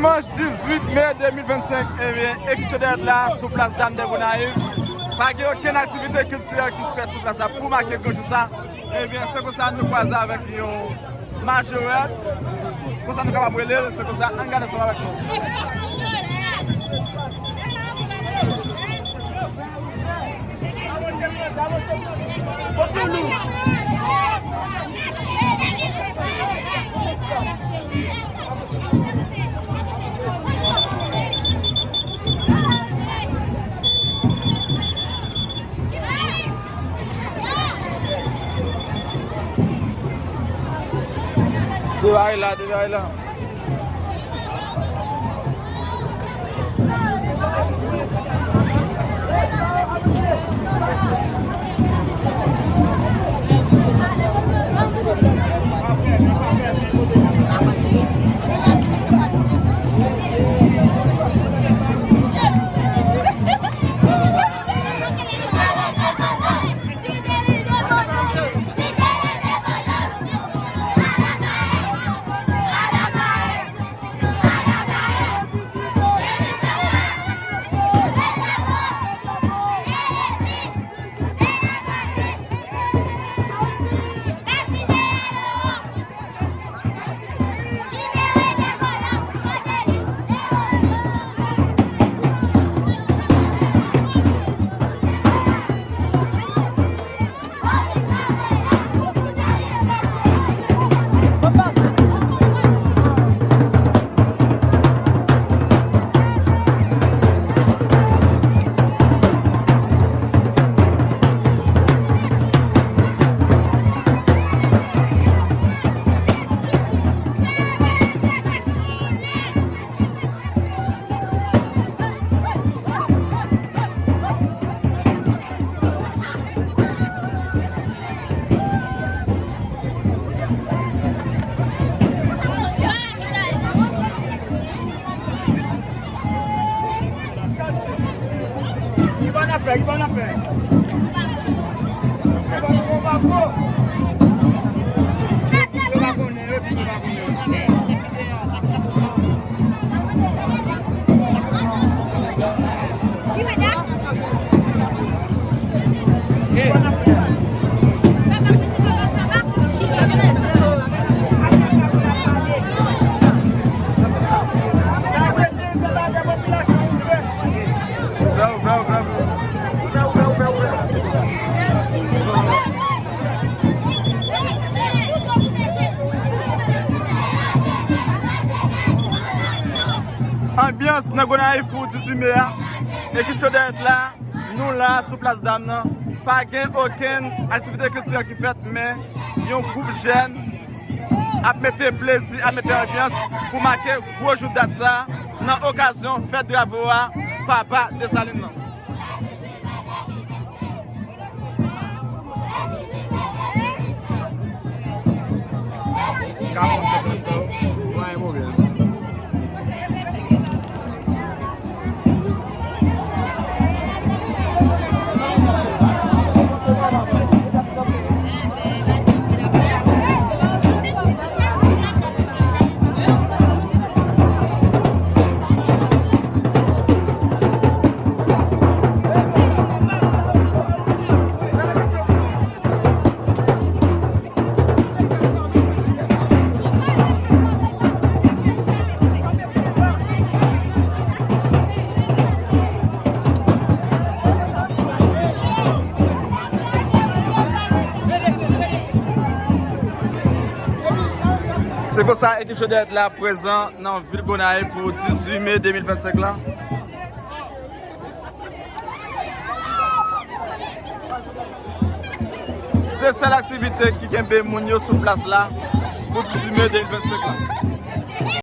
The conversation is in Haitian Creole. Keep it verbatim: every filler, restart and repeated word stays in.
Dimanch dizuit me de mil vennsenk, ebyen, ekip Chodèyèt la sou plas Dam de Gonayiv. Pa gen okenn aktivite kiltirèl ki fèt sou plas la pou make gwo jou sa. Ebyen, se konsa nou kwaze avèk yon majorèt. Konsa nou kapab rele l, se konsa, ann gade ansanm avèk nou. Devare la, devare la. Ki ban afè, ki ban afè. Yo pa konnen, yo di yo pa konnen. Anbyans nan Gonayiv pou dizuit me a. Ekip Chodèyèt la, nou la sou plas Dam nan. Pa gen okenn aktivite kiltirèl ki fèt, men yon gwoup jèn ap mete plezi, ap mete anbyans pou make gwo jou dat sa nan okazyon fèt drapo a Papa Desalin nan. Se konsa ekip Chodèyèt la prezan nan vil Gonayiv pou dizuit me de mil vennsenk la. Se sèl aktivite ki kenbe moun yo sou plas la pou dizuit me de mil vennsenk la.